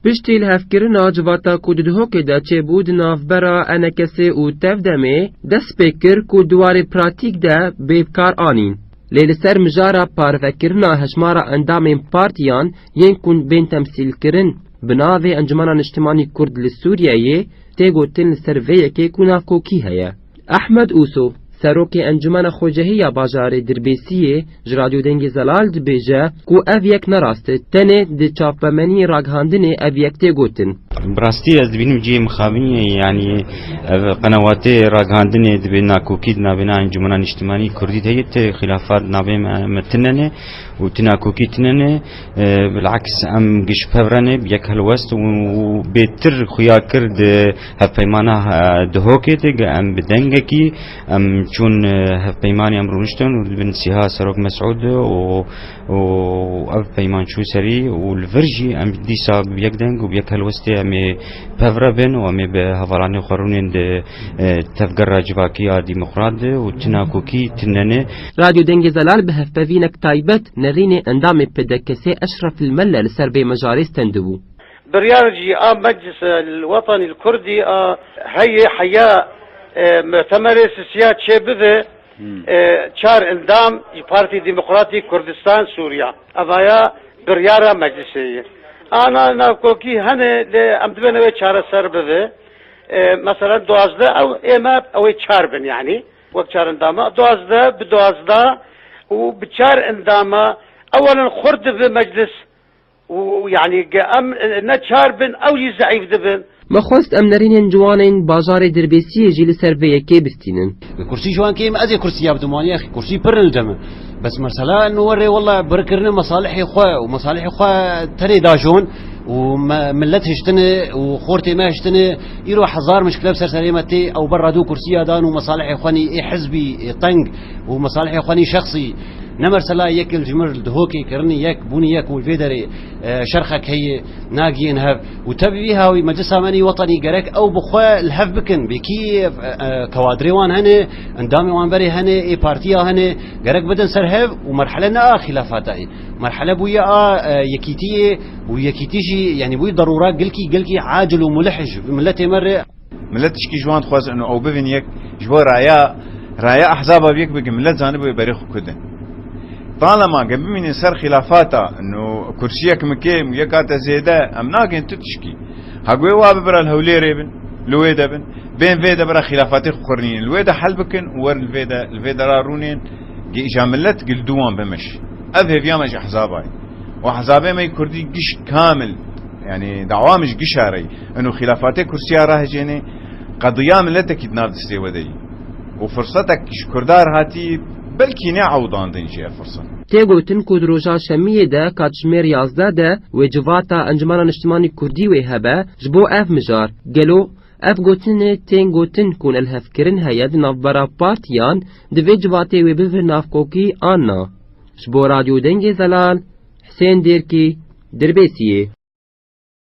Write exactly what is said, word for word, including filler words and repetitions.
Piştî lihevkirina civata ku di Duhokê de çêbû di navbera E N K S û Tevdemê, dest pê kir ku di warê pratîk de bê bi kar anîn. Lê li ser mijara parvekirina hejmara endamên partiyan yên ku bên temsîlkirin bi navê Encumena Niştimanî Kurd li Sûriyeyê, tê gotin li ser vê yekê ku navkokî heye. Ehmed Ûso, serokê Encumena Xwecehî ya bajarê Dirbêsiyê, ji Radyo Dengê Zelal dibêje ku ev yek ne rast e, tenê di çapemeniyê ragihandinê ev yek tê gotin. Bi rastî ez dibînim cihê mixabinî ye, yanî ev qenewatê ragihandinê dibê nakokî di navbêna Encumena Niştimanî Kurdî de heye, ti xilafat navê me, me tine ne û ti nakokî tine ne. E, bilaks em giş pev re ne, bi yek helwest û, û bêtir xuya kir di hevpeymana, e, Duhokê de, ge em bi dengekî, em çûn, e, hevpeymanê em rûniştin û di bin sîha Serok Mesûd û, û ev peyman çû serî û li vir jî em dîsa bi yek deng û bi yek helwestê em ê pev re bin û em ê bi hevalanê xwe rûnên di, e, tevgera civakî ya demokrat de û ti nakokî tine ne. Radyo Dengê Zelal bi hevpevînek taybet nerînê endamê P D K S'ê Eşref El Melle li ser vê mijarê stendibû. Biryar jî a Meclis El Wetanî El Kurdî a heyê heya, e, mutemerê sisiya çêbibe, Hmm. e, çar endam ji Partî Demokratî Kurdistan Sûriya. Evaya biryara Meclisê ye. Ana navkokî hene lê em dibên ew ê çareser bibe. E, mesela duwazdeh ew ê me ew ê çar bin yanî. Wek çar endama. Duwazdeh bi duwazdeh û bi çar endama ewelen xurt dibe Meclis. Û, û, yanî, ge em, e, ne çar bin, ew jî zeîf dibin. Me xwest em nerînên ciwanên bajarê Dirbêsiyê jî li ser vê yekê bistînin. Kursî ji wan kêm, ez ê kursî ya bidim wan, yexî kursî pir in li cem in. Bes mesela, nu werê wela birikirine mesalihê xwe û mesalihê xwe tenê dajon û me, millet hiştine û xortê me hiştine, îro hezar mişkile bi ser serê me tê, ew ber rado kursiya dan û mesalihê xwe nî ê hizbî, ê teng û mesalihê xwe nî şexsî. Ne mesela yek li ji mir li Duhokê kirinî yek, bûnî yek û li vê derê, e, şerxek heye, nagiyên hev. Û tevî vî hawî Meclisa me nî Wetanî gerek ew bi xwe li hev bikin. Bêkî, e, e, kewadrê wan hene, endamê wan berê hene, ê partiya hene, gerek bidin ser hev û merhele ne a xilafata ye. Merhele bûye a, e, yekîtiyê û yekîtî jî, yanî bûye derûra gilkî, gilkî acil û mulih ji miletê me re. Millet tişkî ji wan dixwazin û ew bibin yek ji bo raya, raya ehzaba bi yek bigin. Millet zanibû berê xwe kudin. Talema ge bimînin ser xilafata, no kursiyek mi kêm, yek hate zêde, em nagên tu tişkî. Ha guê wa bibira li Hewlêrê bin, li wê de bin. Bên vê de bira xilafatê xwe qurnînin. Li wê de hel bikin û werin li vê de, li vê de ra rûnên. Ge îja millet gil dû wan bimiş. Ev hêviya me ji ehzaba ye. Û ehzabê me yê kurdî giş kamil Yanî dawa min ji gişa re ye. Ino xîlafatê kursiya rahejênê qediya miletekî di nav destê we de ye. Û firsetek ji Kurda re hatî belkî ne ewdandin jî ev firset. Tê gotin ku di roja şemiyê de katjimêr yazdeh de wê civata Encumena Niştimanî Kurdî wê hebe ji bo ev mijar. Gelo ev gotinê tên gotin ku nelhevkirin heye di navbera partiyan, divê civatê wê bibe navkokî an na? Ji bo Radyo Dengê Zelal, Husên Dêrkî, Dirbêsiyê.